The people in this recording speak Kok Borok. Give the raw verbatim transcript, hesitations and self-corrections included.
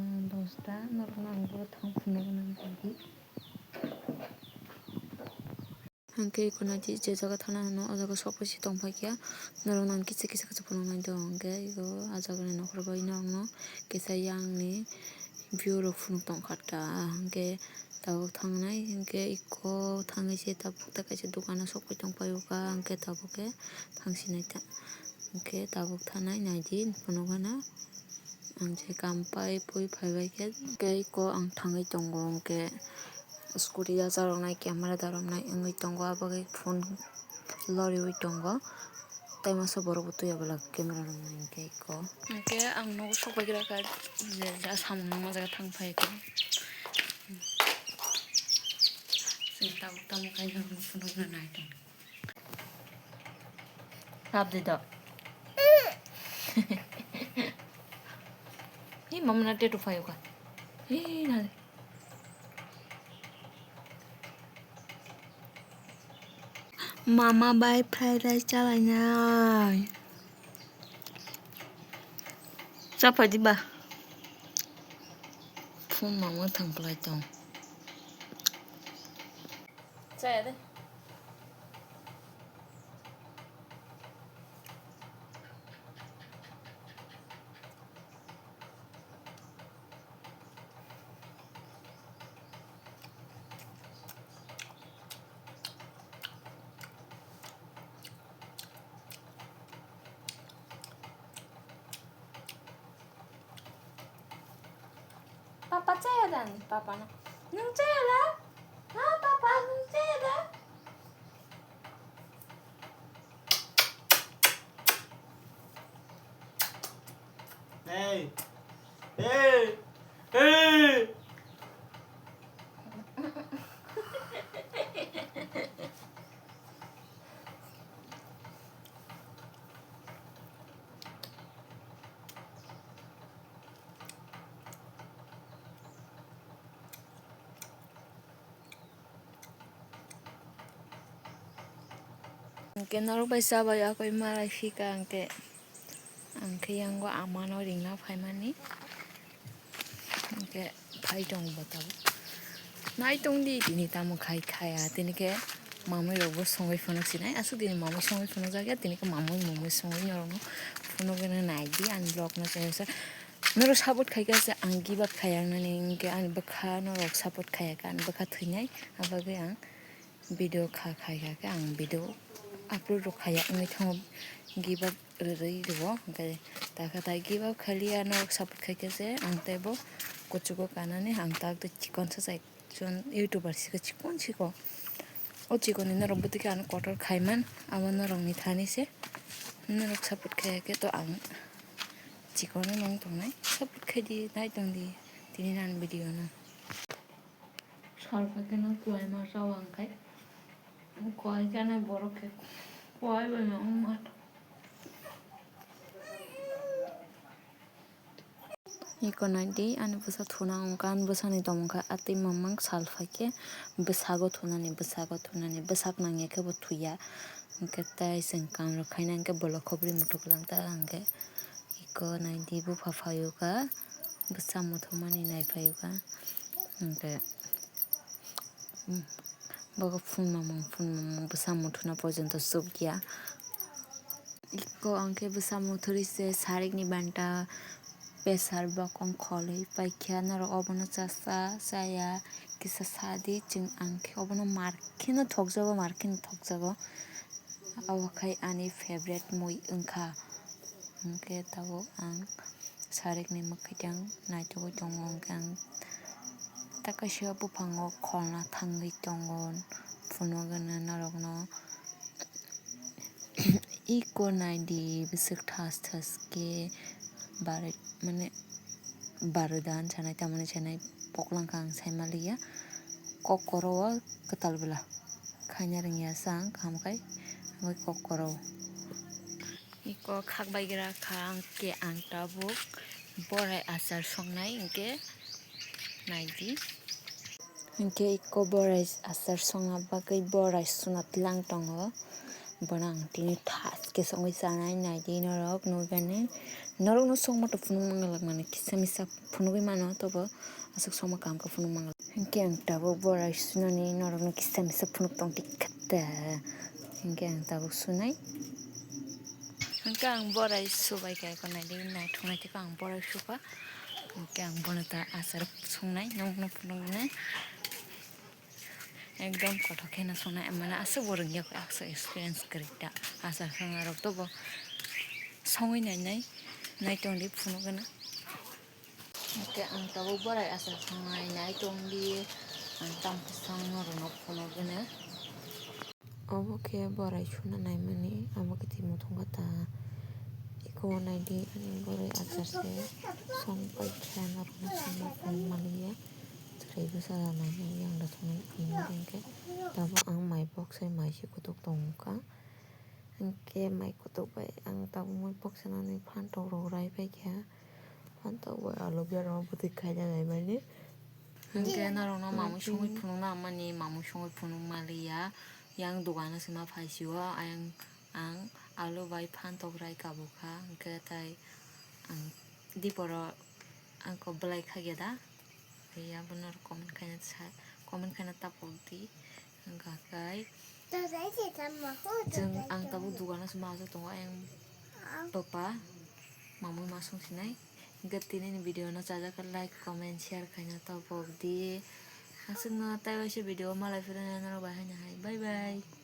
Dosta, norokno ang bo thang phunukna nang di. Hwnkhe iko naidi je jaga thana hwnwi o jaga sok bai se tongphai kha, norokno ang kisa kisa kisa phunuknai do, hwnkhe iko ah jagani nokhor bai norokno kisa yang ni view rok phunuk tongkha ta, hwnkhe tabuk thangnai, hwnkhe iko thangwi se tabuk ta kaisa dukano sok bai tongphai o kha, hwnkhe tabuk khe thangsinai ta, hwnkhe tabuk thanai naidi phunukgana. Ang je kam pai pui phai bai khe, tei ko ang thangwi tongo, hwnkhe scooty yachar rok nai, camera da rok nai wngwi tongo, abo khe phone loriwi tongo, tei masa borok bo twi abo lak camera rok nai hwnkhe ko. Hwnkhe ang nogo sok bai gra kha, je ja samung nangma jaga thang phai khe, chwng tabuk tamo khaina phunukna nai tong. Hap di do. Hi mama na tetu phayo ka. Hi na. Mama bai fried rice chalainai. Chapai di ba. Phone mama thang plai tong. Chaya de. Papa chaya da ni, papa no. Nwng chaya da? Ha, papa, nwng chaya da? Hey. Hey. Hey. Hwnkhe norok bai chabai yakwi malai phika hwnkhe, hwnkhe yango amano ringna phaimani. Hwnkhe phai tongo bo tabuk. Nai tongdi tini tamo khai khaya, tini khe mamui rokbo songwi phunuk sinai. Aswk dini mamui songwi phunukjakya, tini khe mamui mumui songwi norokno phunugwi naidi ani vlogno chaya sa. Norok support khaikha se ang give up khaiya nani, hwnkhe ani bwkha norok support khaiya kha, ani bwkha thwinai, abagwi ang video kha khaikha khe ang video upload rok khaiya wngwi thango, give up rwrwi rwo, hwnkhe takha tai give up khailiya norok support khaikha se ang teibo kuchugo kanani ang tak tei chikon sa chai. Chwng YouTuber sikha chikon siko. O chikon ni norok bwtwi khe ano kotor khaiman, abo norokni thani se. Norok support khaiya khe to ang chikon no nang tongnai. Support khaidi, nai tongdi tini nani video no. Sal phaikhe no kuai ma chao ang khai. Kuai khe no borok khe kuai bai ma wng ma. Iko naidi, ani bwsa thuna wngkha, ani bwsani tongmung kha atwi mamang sal phaikhe bwsago thunani, bwsago thunani, bwsak nangya khe bo thuya. Hwnkhe tei chwng kam rok khaina hwnkhe bolok khobri muthuk lang ta hwnkhe iko naidi bupha phaiyo kha, bwsa muthumani nai phaiyo kha. Hwnkhe. Bogo phunmamung phunmamung bwsa muthuna porjonto chukya. Iko ang khe bwsa muthuri se sarikni banta pesar bokong kholwi paikha, norok obono chasa chaya kisa sadi, chwng ang khe obono mar kheno thokjago, mar kheno thokjago. Abo khai ani favorite mui wngkha. Hwnkhe tabuk ang sarikni mwkhwtwng naitugwi tongo, hwnkhe ang ta kaisa buphango kholna thangwi tongo, phunugwino norokno. Iko naidi bwswk thas thas khe barwi, mane, barwi dan sanai, tamoni sanai poklangkha ang saimaliya. Kok koro o kwtal bwla khaina rwngya sa ang kaham khai, omo kok koro o. Iko khak bai gra kha ang khe, ang tabuk borai achar songnai hwnkhe naidi. Hwnkhe iko borai achar songna bagwi borai suna tlang tongo. Bono ang tini thas khe songwi chanai, naidi norok nukgani. Norokno songma to phunuk manglak mani kisa misa phunugwi mano, tobo aswk songma kaham khe phunuk manglak. Hinkhe ang tabuk borai sunani norokno kisa misa phunuk tong tikha ta. Hinkhe ang tabuk sunai. Hinkhe ang borai subai khe eko naidi naithok naithok ang borai sukha. Hinkhe ang bono ta achar songnai nokno phunuknai. Ekdom kothok kheno songnai, mane aswk bo rwngya kho, aswk experience kwrwi ta. Achar songnai rok tobo songwi nainai, naitongdi phunukgwno. Hinkhe ang tabuk borai achar songnai, naitongdi, ang tamo khe song norokno phunukgwno. Obo khe borai suna naimani, abo khe twi muthungkha ta. Eko naidi ani borai achar se song paikha norokno songma phunuk manliya. Chwrai bwsa da nainai yang da thangwi phunukgwi hinkhe tabuk ang mai boksai mai se kutuk tongkha. Hinkhe mai kutuk bai ang tabuk mai boksanani phantok rok rai paikha. Phantok bai aloe vera rok bwtwi khaina naimani. Hinkhe norokno mamui songwi phunukna mani, mamui songwi phunuk manliya. Yang dogano se ma phaisio, ayang ang alu bai phantok rai kabukha, hinkhe tai ang diporo ang kok belai kha geda. Tei abono comment khaina sa, comment khaina tapok di, hwnkha khe chwng ang tabuk dogano se ma aswk tongo, ayang papa mamui ma song sinai. Hinkhe tini ni video no chajak khe like, comment, share khaina tapok di. Aswkno tai waisa video malai phirwi norok bai haino hai. Bye bye.